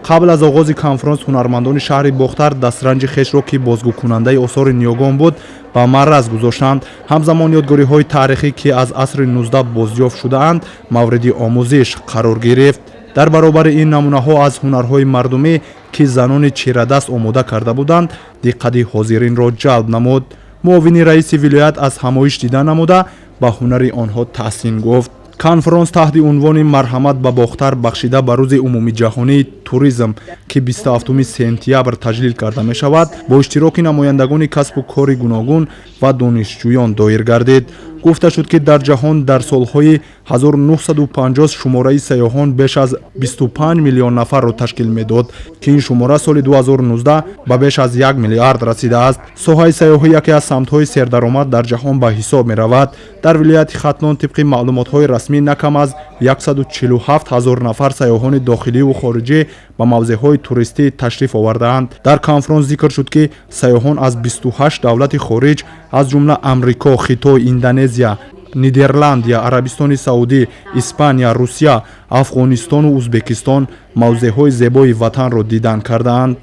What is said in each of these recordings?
Қабл аз оғози конфронс ҳунармандони шаҳри Бохтар дастранҷи хешро, ки бозгӯкунандаи осори ниёгон буд, ба марраз гузоштанд. Ҳамзамон ёдгориҳои таърихӣ, ки аз асри 19 бозёфт шудаанд, мавриди омӯзиш қарор гирифт. Дар баробари ин, намунаҳо аз ҳунарҳои мардумӣ, ки занони чирадаст омода карда буданд, диққати ҳозиринро ҷалб намуд. Муовини раиси вилоят аз ҳамоиш дида намуда, ба ҳунари онҳо таҳсин гуфт. Конфронс таҳти унвони «Марҳамат ба Бохтар», бахшида ба Рӯзи умумиҷаҳонии туризм, ки 27 сентябр таҷлил карда мешавад, бо иштироки намояндагони касбу кори гуногун ва донишҷӯён доир гардид. Гуфта шуд, ки дар ҷаҳон дар солҳои 1950 шумораи сайёҳон беш аз 25 миллион нафарро ташкил медод, ки ин шумора соли 2019 ба беш аз 1 миллиард расидааст. Соҳаи сайёҳӣ яке аз самтҳои сердаромад дар ҷаҳон ба ҳисоб меравад. Дар вилояти Хатлон, тибқи маълумотҳои расмӣ, на кам аз 147 ҳазор нафар сайёҳони дохиливу хориҷӣ ба мавзеъҳои туристӣ ташриф овардаанд. Дар конфронс зикр шуд, ки сайёҳон аз 28 давлати хориҷ, аз ҷумла Амрико, Хитой, Индонезия, Нидерландия, Арабистони Саудӣ, Испания, Русия, Афғонистону Узбекистон мавзеъҳои зебои ватанро дидан кардаанд.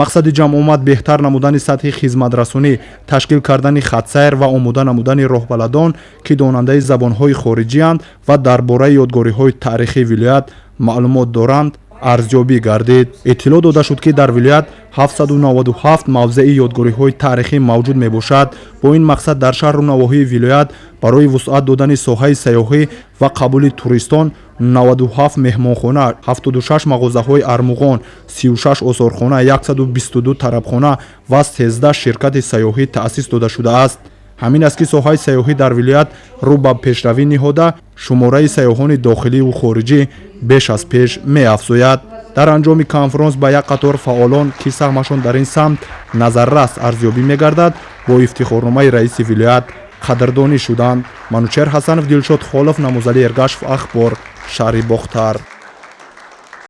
Мақсади ҷамъомад беҳтар намудани сатҳи хизматрасонӣ, ташкил кардани хатсайр ва омода намудани роҳбаладон, ки донандаи забонҳои хориҷианд ва дар бораи ёдгориҳои таърихии вилоят маълумот доранд, арзёбӣ гардид. Иттилоъ дода шуд, ки дар вилоят 797 мавзеи ёдгориҳои таърихӣ мавҷуд мебошад. Бо ин мақсад дар шаҳру навоҳии вилоят барои вусъат додани соҳаи сайёҳӣ ва қабули туристон 97 меҳмонхона, 76 мағозаҳои армуғон, 36 осорхона, 122 тарабхона ва 13 ширкати сайёҳӣ таъсис дода шудааст. Ҳамин аст, ки соҳаи сайёҳӣ дар вилоят рӯ ба пешравӣ ниҳода, шумораи сайёҳони дохиливу хориҷӣ беш аз пеш меафзояд. Дар анҷоми конфронс ба як қатор фаъолон, ки саҳмашон дар ин самт назаррас арзёбӣ мегардад, бо ифтихорномаи раиси вилоят қадрдонӣ шуданд. Манучер Ҳасанов, Дилшод Холов, Намузалӣ Эргашев, «Ахбор», шаҳри Бохтар.